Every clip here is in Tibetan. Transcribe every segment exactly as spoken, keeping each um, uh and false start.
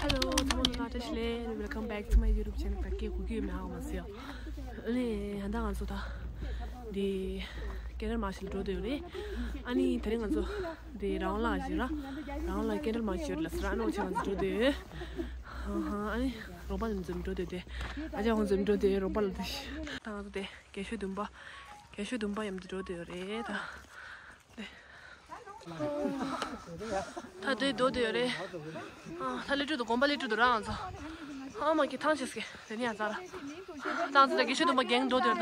Hello, welcome back to my YouTube channel. ད་སྐད་གོ་གི་ཡོད་མེད་ཧ་གོ་མ་སོང་། ཨ་ནི་ཡང་ད་ང་ཚོ་ད་འདི་ཀེན་ཌལ་མཱར་ཆི་ལ་འགྲོ་འདོད་ཡོད་རེད། ཨ་ནི་དེ་རིང་ང་ཚོ་འདི་རང་དབང་ལ་ཞིག་ར། རང་དབང་ལ་ཀེན་ཌལ་མཱར་ཆི་ཡོད་ལ་ཟེར། ཨ་ནི་འོ་ཆེ་ང་ཚོ་འགྲོ་འདོད་ཡོད། ཧ་ཧ། ཨ་ནི་རོགས་པ་ནི་ཚོ་འགྲོ་འདོད་དེ། ཨ་ཅག་ཁོང་ཚོ་འགྲོ་འདོད་ཡོད། རོགས་པ་ལ་དེ་ད་ང་ཚོ་དེ་རྒན་ཤོས་བདུན་པ། རྒན་ཤོས་བདུན་པ་མཉམ་དུ་འགྲོ་འདོད་ཡོད་རེད་ད། ད་དེ་འགྲོ་འདོད་ཡོད་རེད། ཨ་ད་ལི་ཀྲུ་དུ་དགོན་པ་ལི་ཀྲུ་དུ་ར་ང་ཚོ། ཨ་མ་གི་ཐང་ཆད་སྐད་དེ་ནི་ཡང་ཚ་ར། ད་ང་ཚོ་ད་རྒན་ཤོས་བདུན་པ་རྒན་འགྲོ་འདོད་ཡོད་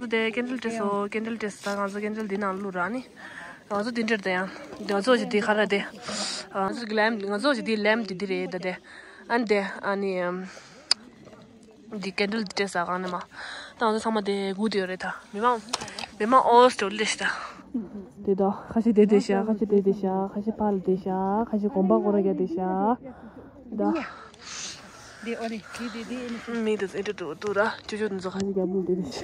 ད། དེ་ཀེན་ཌལ་བྲིས་སོ། ཀེན་ཌལ་བྲིས་ད་ང་ཚོ་ཀེན་ཌལ་འདི་ནང་བླུགས་ར་ནི། ང་ཚོ་འདི་འདྲར་དེ་ཡང་། ང་ཚོ་ཞིག་འདི་ཁ་ར་དེ། ང་ཚོ་གི་ལེམ་ང་ཚོ་ཞིག་འདི་ལེམ་འདི་འདི་རེད་ད་དེ། ཨ་ནི་དེ་ཨ་ནི། འདི་ཀེན་ཌལ་འདི་སྤྲད་ས་གང་ནས་མ། ད་ང་ཚོ་ཚང་མ་དེ་སྒུག་བསྡད་ཡོད་རེད་ད། མི་མང་། མི་མང་ཨོ་སི་ཊོ་ལི་ཤི་ད། དེ་ད་ཁ་ཤས་དེ་དེ་ཤ། ཁ་ཤས་དེ་དེ་ཤ། ཁ་ཤས་ཕར་ལ་དེ་ཤ། ཁ་ཤས་གོམ་པ་སྐོར་ར་རྒྱག་དེ་ཤ། ད། དེ་ཨོ་རེད། དེ་དེ་དེ་ཨེ་ནི། མི་དེ་ཨེ་འདྲ་འགྲོ་འདུག་ར། ཅོ་ཅོ་དེ་ཚོ་ཁ་ཤས་རྒྱབ་ལུགས་དེ་དེ་ཤ།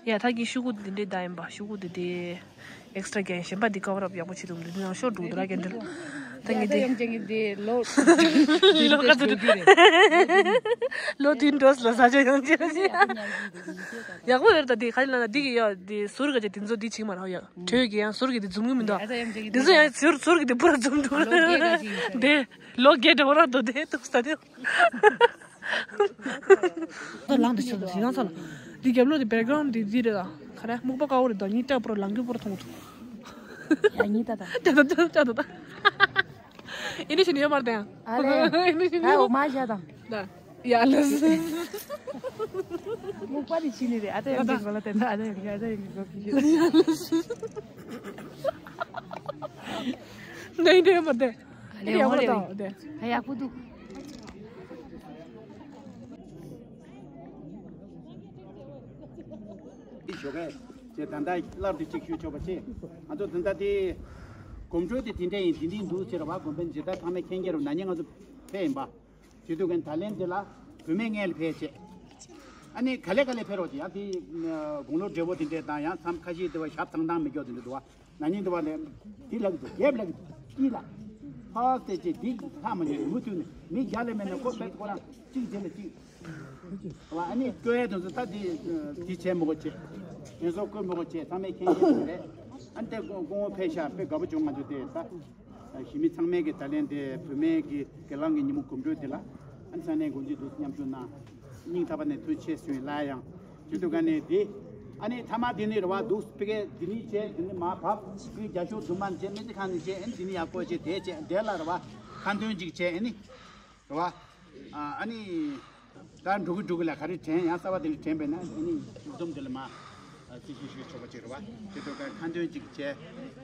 ཡ་ད་གི་ཤུ་གུ་དེ་འདྲའི་ད་ཡིན་པ། ཤུ་གུ་དེ་དེ། ཨེག་སི་ཊ་ར་རྒྱན་གཞན་པ་འདི་ཀ་བར་ཨབ་ཡག་པོ་བྱེད་ཐུབ་འདུག་འདི་ནང་ཤོར་འགྲོ་འདུག་ར་ཀེན་ཌལ། ད་ངས་འདི་ཡང་ཀྱང་ངས་འདི་ལོ། འདི་ལོ་ག་ཚོད་འདུག་ལོ་བདུན་འགྲོ་ལ་ས་ཆ་ཡང་ཅི་ཡང་ཡག་པོ་ཡོད་རེད། ད་འདི་ག་ལ་ན་འདི་གི་ཡ་འདི་ཟུར་ག་ཅེ་འདི་ཚོ་འདི་ཆིག་མ་རག་ཡ། གྲོས་ཀྱི་ཡང་ཟུར་གི་འདི་འཛུམ་གི་མི་འདུག་འདི་ཚོ་ཡང་ཟུར་ཟུར་གི་འདི་པུ་ར་འཛུམ་འདུག་འདི་ལོ་བརྒྱད་འགྲོ་ར་འདུག་འདི་ཐུག་ས་འདི། ད་ལངས་དུ་ཆུ་དུ་ཞིག་ལངས་ས་ལ། འདི་རྒྱབ་ལོགས་དེ་བེག་གྷ་རའུན་ཌི་འདི་འདི་རེད་ད། ག་རེ་སྨུག་པ་དཀར་པོ་རེད་ད། གཉིས་སྐྲ་པོ་ར་ལང་ཀི་པོ་ར་མཐོང་གི་འདུག་ཡ་གཉིས་ད་ད། ད་ད་ད་ད་ད། ཨིན་ཌི་ཤི་ནི་ཡོད་མ་རེད་ད་ཡང་། ཨ་ལེ། ཨིན་ཌི་ཤི་ནི་ད་ཡོད། འོ་མ་བཞག་དང་། ད། ཡ་ལ་སི། སྨུག་པ་དེ་ཕྱིན་ནི་རེད། ཨ་ད་ཡང་འདི་གོ་ལ་དེ་ད། ཨ་ད་ཡང་ཨ་ད་ཡང་གོ་གི་ཤི། ཡ་ལ་སི། ནའི་འདྲ་ཡོད་མ་རེད་ད། ཨ་ལེ། ཡག་པོ་འོང་ལེ། འདུག་དེ། ཨ་ཡག་པོ་འདུག་འདི་ཞོགས་ཀས་ཅེས་ད་ལྟ་སླར་དུ་གཅིག་ཞུ་ཆོག་པ་བྱེད། ང་ཚོ་ད་ལྟ་དེ་གོམ་བགྲོད་དེ་དེ་འདྲ་ཡིན། དེ་འདྲ་ཡིན་འདུག་ཟེར་བ། དགོན་པའི་མཇལ་དར་ཚང་མས་མཁྱེན་གྱི་རེད། ན་ནིང་ང་ཚོ་ཕེབས་ཡིན་པ། བྱེད་དུས་ཀྱང་ད་ལན་དེ་ལ་བུད་མེད་སྔོན་ལ་ཕེབས་བྱས། ཨ་ནི་ག་ལེ་ག་ལེ་ཕེབས་རོགས་བྱེད། ཡང་དེ་དགུང་ལོ་བགྲེས་པོ་དེ་འདྲས་དང་། ཡང་མཚམས་ཁ་ཤས་དེ་བ་ཞབས་ཐང་ཐང་མི་སྐྱོ་དེ་འདྲ་འདུག་བ། ན་ནིང་དུ་བ་ལས་འདི་ལག་ཏུ་རྒྱབ་ལག་ཏུ་ཀྱི་ལ། ཕ་སྟེ་ཅེ་འདི་ལྷ་མ་ཉོས་མུ་མཐུད་ནས་མི་བརྒྱ་ལས་མེད་ན་ཁོ་བེད་ཁོ་རང་གཅིག་དེ་ལ་གཅིག་བ། ཨ་ནི་སྐྱོ་ཡ་དུ་ཚོ་ད་འདི་འདི་བྱས་མོ་གོ་བྱས། དེ་ཚོ་བཀོད་མོ་གོ་བྱས། ཚང་མས་མཁྱེན་མཁྱེན་རེད། ཨ་ནི་དེ་སྐུ་ངོ་ཕེབས་ཤག་དཔེ་དགའ་པོ་བྱུང་། ང་ཚོ་དེ་ད་གཞི་མི་ཚང་མས་ཀྱི་ད་ལན་དེ་བུད་མེད་ཀྱི་སྒེར་ལངས་ཀྱི་ཉིན་མོ་གོམ་བགྲོད་དེ་ལ་ཨ་ནི་ས་གནས་འགོ་འཛིན་དུ་མཉམ་ཞུགས་གནང་། སྙིང་ཐག་པ་ནས་ཐུགས་རྗེ་ཆེ་ཞུ་ཡིན་ལ་ཡང་། བྱེད་དུས་ག་ནས་འདི། ཨ་ནི་ཐ་མ་འདི་ནི་རེ་བ་འདུག་དཔེ་སྐད་འདི་ནི་བྱས། འདི་ནི་མ་བབས། སྐུའི་རྒྱ་ཤོག་དུ་མ་བྱས། སྨན་རྩིས་ཁང་ནས་བྱས། ཨ་ནི་འདི་ནི་ཡག་པོ་བྱས། དེ་བྱས་དེ་ལ་རེ་བ་ཁ་འདོན་ཅིག་བྱས། ཨ་ནི་རེ་བ། ཨ་ནི་ད་འགྲོ་གི་འགྲོ་གི་ལ་ག་རེ་དྲན་ཡང་གསར་བ་དེ་འདྲ་དྲན་པས་ན། ཨ་ནི་འདུམ་དེ་ལ་མ་རྩིས་ཞུ་ཞུ་ཆོག་པ་ཅིག་རེ་བ། དེ་ཚོ་ཁ་འདོན་ཅིག་བྱས།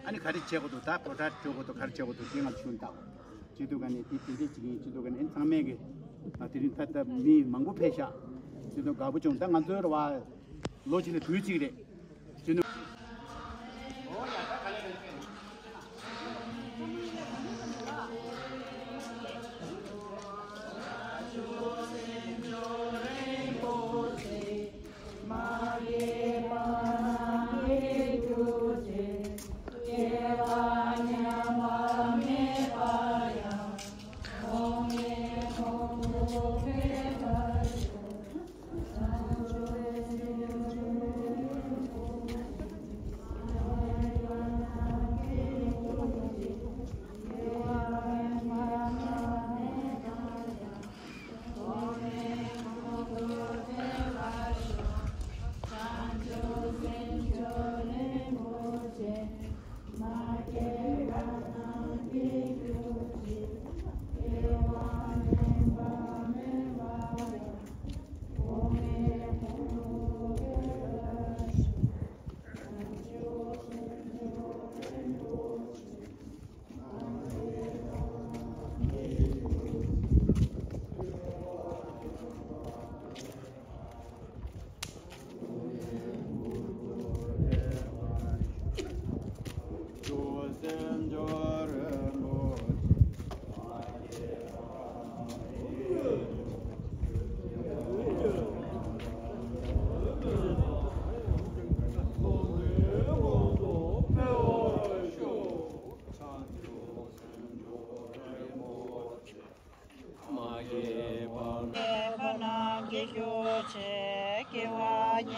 ཨ་ནི་ག་རེ་བྱེད་དགོས་འདུག་ད་གོ་ད་འགྲོ་དགོས་འདུག་ག་རེ་བྱེད་དགོས་འདུག་དེ་ང་ཚོ་ཤུན་ལྟ། སྤྱི་འཐུས་ག་ནས་དེ་དེ་འདྲས་ཅིག་ཡིན། སྤྱི་འཐུས་ག་ནས་ཚང་མས་གི་ཨ་དེ་རིང་ད་ལྟ་མི་མང་པོ་ཕེབས་ཤག་སྤྱི་འཐུས་དགའ་པོ་བྱུང་། ད་ང་ཚོའི་རེ་བ་ལོ་གཅིག་ལ་དུས་གཅིག་རེད། སྤྱི་འཐུས།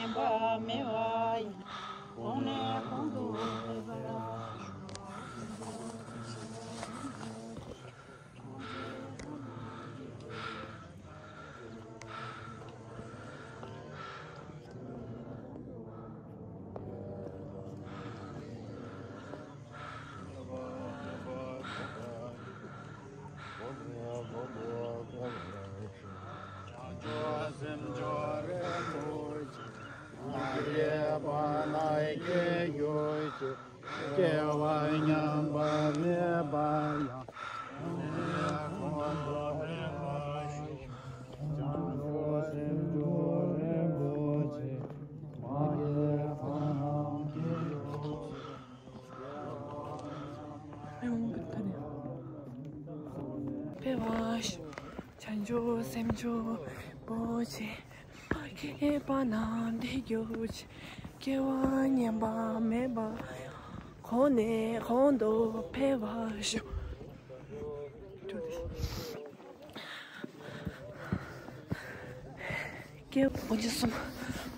ཉམས་པ་མེད་པ་ཡང་། གོང་ནས་གོང་དུ་འཕེལ་བར་ཤོག། སྐྱེ་བ་ཉམས་པ་མེད་པ་ཡང་། འཕེལ་བར་ཤོག། བྱང་ཆུབ་སེམས་མཆོག་རིན་པོ་ཆེ། མ་སྐྱེས་པ་རྣམས་དེར་གྱུར་ཅིག། སྐྱེ་བ་ཉམས་པ་མེད་པ་ཡང་། གོང་ནས་གོང་དུ་འཕེལ་བར་ཤོག། སྐྱེ་བ་སྒོ་འབྱེད་གསུམ།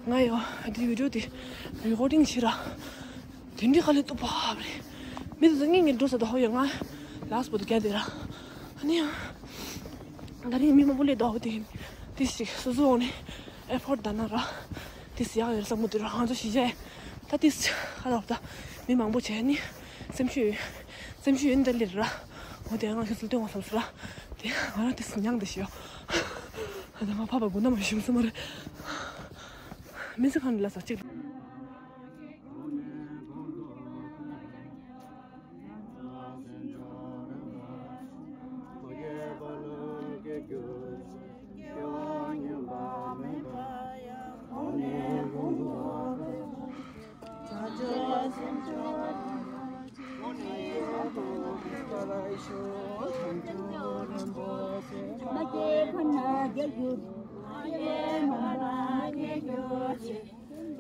ང་ཡོ་འདི་བི་ཌིའོ་འདི་རི་ཀོར་ཌིང་བྱེད་ར། དེ་འདྲའི་དཀའ་ལས་སྟོབས་པ་རེད། མི་དེ་ཚོ་ངེད་ངེད་འགྲོ་ས་དོ་ཧོ་ཡོད། ང་ལ་སི་པོ་དུ་རྒྱ་དེ་ར། ཨ་ནི་ཡང་། ད་རིང་མི་མང་པོ་སླེབས་འདུག་དེ་དེ་ཞིག་སོ་སོ་འོང་ནས་ཨེར་པོར་ཊི་ད་ན་ར། དེ་ཡག་ཡོད་བསམ་གི་འདུག་ར། ང་ཚོ་གཞིས་ཆགས་ད་དེ་ཁ་ལག་ད་མི་མང་པོ་བྱས་ནི་སེམས་ཤུགས་ཡོད། སེམས་ཤུགས་ཡོད་ནི་ད་སླེབས་ར། འོ་དེ་ང་ཁྱོད་ཚོ་སྟོན་དགོས་བསམ་སོང་ར། དེ་ང་རང་དེ་སུ་མྱངས་དེ་ཤི་ཡོ། ཨ་ད་ང་ཕ་པ་དགུ་ན་མ་ཤི་སོང་མ་རེད། མི་ཚེ་གང་ལ་ས་གཅིག་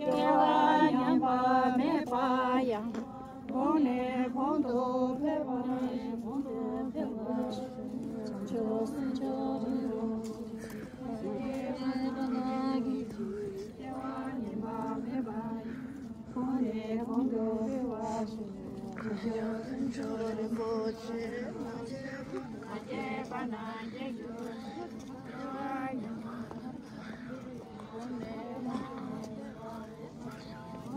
སྐྱེ་བ་ཉམས་པ་མེད་པ་ཡང་། གོང་ནས་གོང་དུ་འཕེལ་བར། གོང་དུ་འཕེལ་བར། བྱང་ཆུབ་སེམས་མཆོག་རིན་པོ་ཆེ། མ་སྐྱེས་པ་ན་གི་དུས། སྐྱེ་བ་ཉམས་པ་མེད་པ་ཡང་། གོང་ནས་གོང་དུ་འཕེལ་བར་ཤོག། བྱང་ཆུབ་སེམས་མཆོག་རིན་པོ་ཆེ། མ་སྐྱེས་པ་ན་གི་དུས། སྐྱེ་བ་ཉམས་པ་མེད་པ་ཡང་།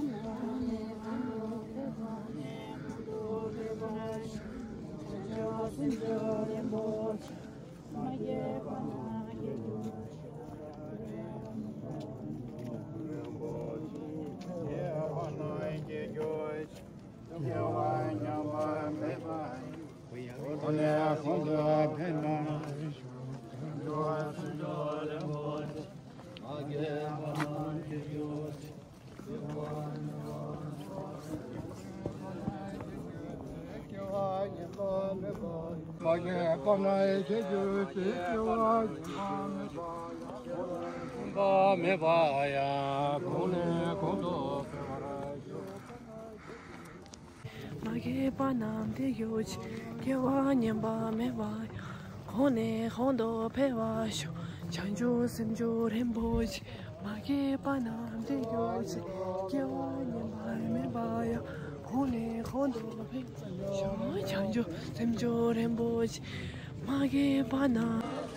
མ་སྐྱེས་པ་ན་གི་དུས། སྐྱེ་བ་ཉམས་པ་མེད་པ་ཡང་། གོང་ནས་གོང་དུ་འཕེལ་བར་ཤོག། མ་སྐྱེས་པ་རྣམས་དེར་གྱུར་ཅིག། སྐྱེ་བ་ཉམས་པ་མེད་པ་ཡང་། གོང་ནས་གོང་དུ་འཕེལ་བར་ཤོག། བྱང་ཆུབ་སེམས་མཆོག་རིན་པོ་ཆེ། མ་སྐྱེས་པ་རྣམས་དེར་གྱུར་ཅིག། སྐྱེ་བ་ཉམས་པ་མེད་པ་ཡང་། གོང་ནས་གོང་དུ་འཕེལ་བར་ཤོག། བྱང་ཆུབ་སེམས་མཆོག་རིན་པོ་ཆེ། མ་སྐྱེས་པ་རྣམས།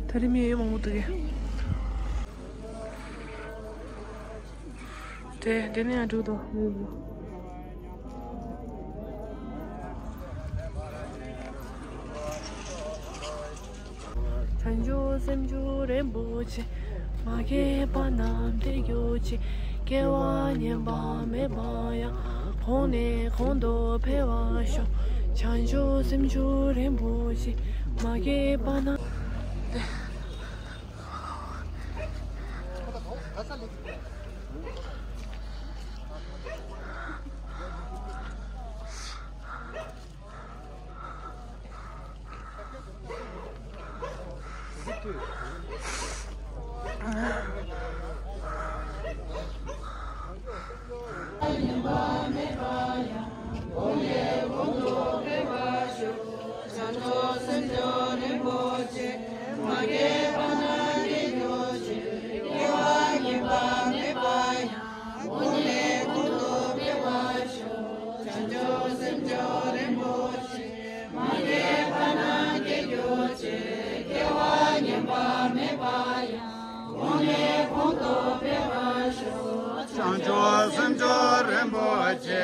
ད་རེས་མི་ཡོད་མང་པོ་འདུག་གས། དེ་དེ་ནས་ཡང་འགྲོ་དོ། བྱང་ཆུབ་སེམས་མཆོག་རིན་པོ་ཆེ། མ་སྐྱེས་པ་རྣམས་དེར་གྱུར་ཅིག་སྐྱེ་བ་ཉམས་པ་མེད་པ་ཡང་། གོང་ནས་གོང་དུ་འཕེལ་བར་ཤོག་བྱང་ཆུབ་སེམས་མཆོག་རིན་པོ་ཆེ། མ་སྐྱེས་པ་རྣམས། བྱང་ཆུབ་སེམས་མཆོག་རིན་པོ་ཆེ།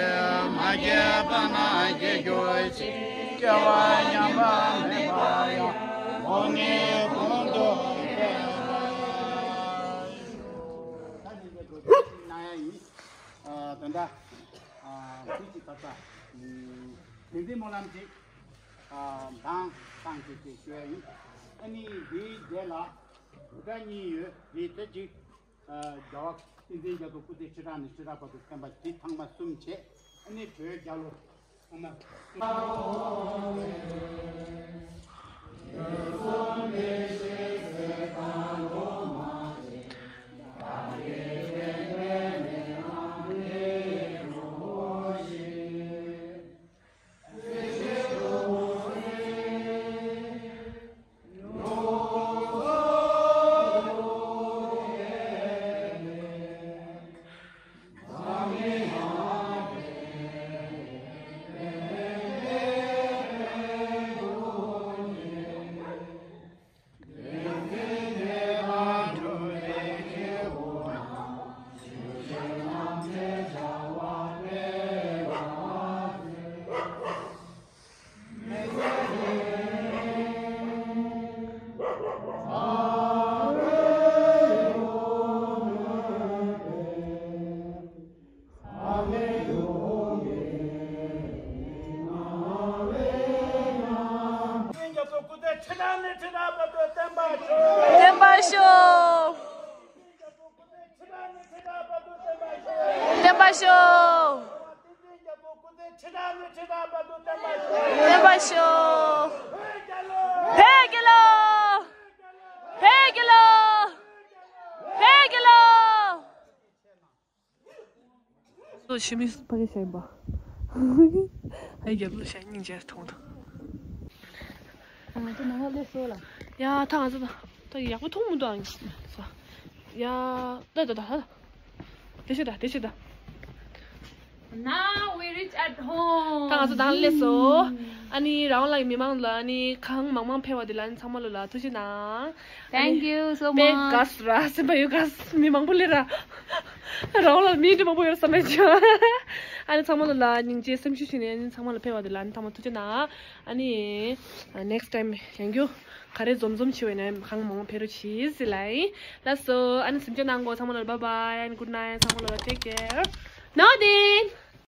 མ་སྐྱེས་པ་རྣམས་སྐྱེ་གྱུར་ཅིག་སྐྱེ་བ་ཉམས་པ་མེད་པ་ཡང་། གོང་ནས་གོང་དུ་འཕེལ་བར་ཤོག་ད་འདི་འདྲ་ཨ་དུས་ཀྱི་ད་ལྟ་དེ་འདྲའི་སྨོན་ལམ་ཅིག་ཨ་དང་བཏང་ཅིག་ཅེས་ཞུ་ཡ་ཡིན། ཨ་ནི་འདིའི་རྗེས་ལ་སྒྲ་གཉིས་ཡོད། རེད་དེ་ཅིག་རྒྱལ་བ་བསྟན་འཛིན་རྒྱ་མཚོ་སྐུ་ཚེ་ཁྲི་ཕྲག་ནས་ཁྲི་ཕྲག་བར་དུ་བརྟན་པ། དེ་ཚང་མ་གསུམ་བྱས། ཨ་ནི་བོད་རྒྱལ་ལོ་ཨ་མ། བརྟན་པར་ཤོག་བརྟན་པར་ཤོག་བརྟན་པར་ཤོག་བོད་རྒྱལ་ལོ། བོད་རྒྱལ་ལོ། བོད་རྒྱལ་ལོ། བོད་རྒྱལ་ལོ། ལོ་ཕྱི་མི་ཕ་གི་ཤ་ཡིན་པ། ཨའི་རྒྱབ་ལོ་ཤ་སྙིང་རྗེ་མཐོང་དང་། ང་ཚོ་ནང་ལ་སླེབས་སོང་ལ། ཡ་ཐང་ང་ཚོ་ད་ད་ཡག་པོ་མཐོང་མི་འདུག་ཨང་། ཡ་ད་ད་ད་ད་དེ་ཤི་ད་དེ་ཤི་ད། Now we reach at home. ད་ང་ཚོ་ད་སླེབས་སོང་། ཨ་ནི་རང་ལ་མི་མང་ལ་ཨ་ནི་གང་མང་མང་ཕེབས་པ་དེ་ལ་ཨ་ནི་ཚང་མ་ལོ་ལ་ཐུགས་རྗེ་གནང་། Thank you so much. དགའ་སོང་ར། སེམས་པ་ཡོད་དགའ་སོང་། མི་མང་པོ་སླེབས་ར། རང་ལ་མི་འདྲ་མང་པོ་ཡོད་བསམ་པའི་ཆ། ཨ་ནི་ཚང་མ་ལོ་ལ་སྙིང་རྗེ་སེམས་ཤུགས་ཞུས་ནས་ཨ་ནི་ཚང་མ་ལ་ཕེབས་པ་དེ་ལ་ཨ་ནི་ཚང་མ་ཐུགས་རྗེ་གནང་། ཨ་ནི་next time ཡང་རྒྱུ་ག་རེ་འཛོམས་འཛོམས་བྱེད་པ་ཡིན་ན་གང་མང་མང་ཕེབས་རོགས་བྱེད་ཟེར་ལབ་ཡིན། ལགས་སོ། ཨ་ནི་སེམས་ཆུང་གནང་གོ། ཚང་མ་ལོ་ལ་bye bye and good night. ཚང་མ་ལོ་ལ་take care. ནོར་ལྡིང་།